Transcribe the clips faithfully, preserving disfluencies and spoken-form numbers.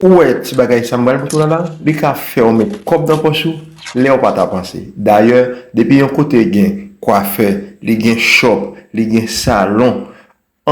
Ou wè ti bagay sa m pral montre w la la, li ka fè w met kòb nan pòch ou lè w pa ta panse. Dayè, depi yon kote gen kwafè, li gen shop, li gen salon,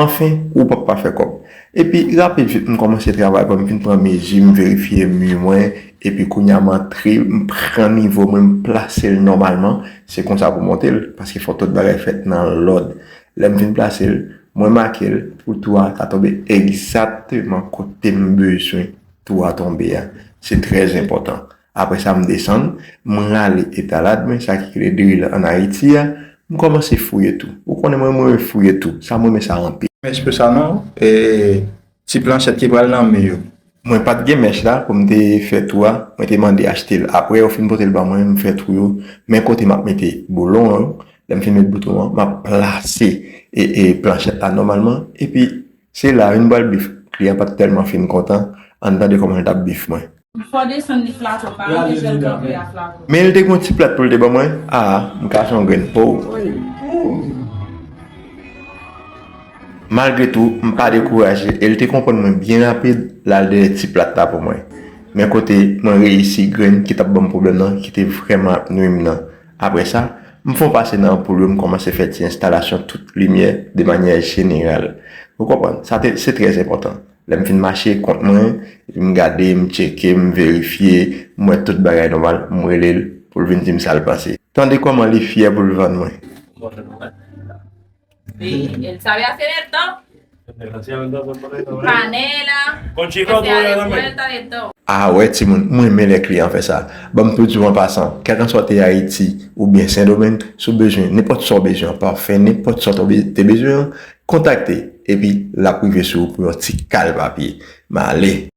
anfen, ou p ap pa fè kòb. Epi, rapid vit, m kòmanse travay, bon, m vin pran mezi, m verifye mi mwen, epi kounye a m antre, m pran nivo mwen, m plase l nòmalman, se konsa pou monte l, paske fò tout bagay fèt nan lòd. Lè m fin plase l, mwen make l pou tou a ka tonbe egzakteman kote m bezwen tou a tonbe a. Se trè enpòtan. Apre sa, m desann, m rale etalad mwen, sa ki rele drill ann Ayiti a, m kòmanse fouye tou. Ou konnen mwen, mwen fouye tou. Sa, mwen renmen sa anpil. Mèch pou sa non, e, ti planchèt ki pral nan mi yo. Mwen pa t gen mèch la pou m te fè tou a, mwen te mande achte l. Apre, yo fin pote l ban mwen, m fè tou yo. Men kote m ap mete boulon an, lè m fin met bouton an, m ap plase e, e planchèt la nòmalman. Epi, se la, youn bal bif, kliyan pa t tèlman fin kontan. Ann tande kòman l t ap bif mwen. Fò desann li flato, pa anpeche l kanpe a flato. Men l te gon ti plat pou l te ban mwen. Ah, m ka fè yon grenn po. Malgre tou, m pa dekouraje e l te konprann mwen byen rapid, l al dèyè ti plat la pou mwen. Men kote mwen reyisi grenn ki t ap ban m pwoblèm nan, ki te vrèman ap nwi m nan. Apre sa, m fè yon pase nan anpoul yo, m kòmanse fè ti enstalasyon tout limyè de manyè jeneral. Ou konprann? Sa te, se trè enpòtan. Lè m fin mache kont mwen, epi m gade, m tcheke, m verifye, m wè tout bagay nòmal, m rele l pou l vin di m sa l panse. Tande kòman li fyè pou l vann mwen. Sí, él sabe hacer esto. Canela, Con chico que tú sea eres de también. Vuelta de todo. Ah wè timoun, mwen renmen lè kliyan fè sa. Ban m tou di w an pasan, kèlkanswa w te Ayiti oubyen Sendomeng, si w bezwen nenpòt sa w bezwen an, pafè, nenpòt sa w te bezwen an, kontakte epi l ap rive sou ou pou yon ti kal papye. M ale.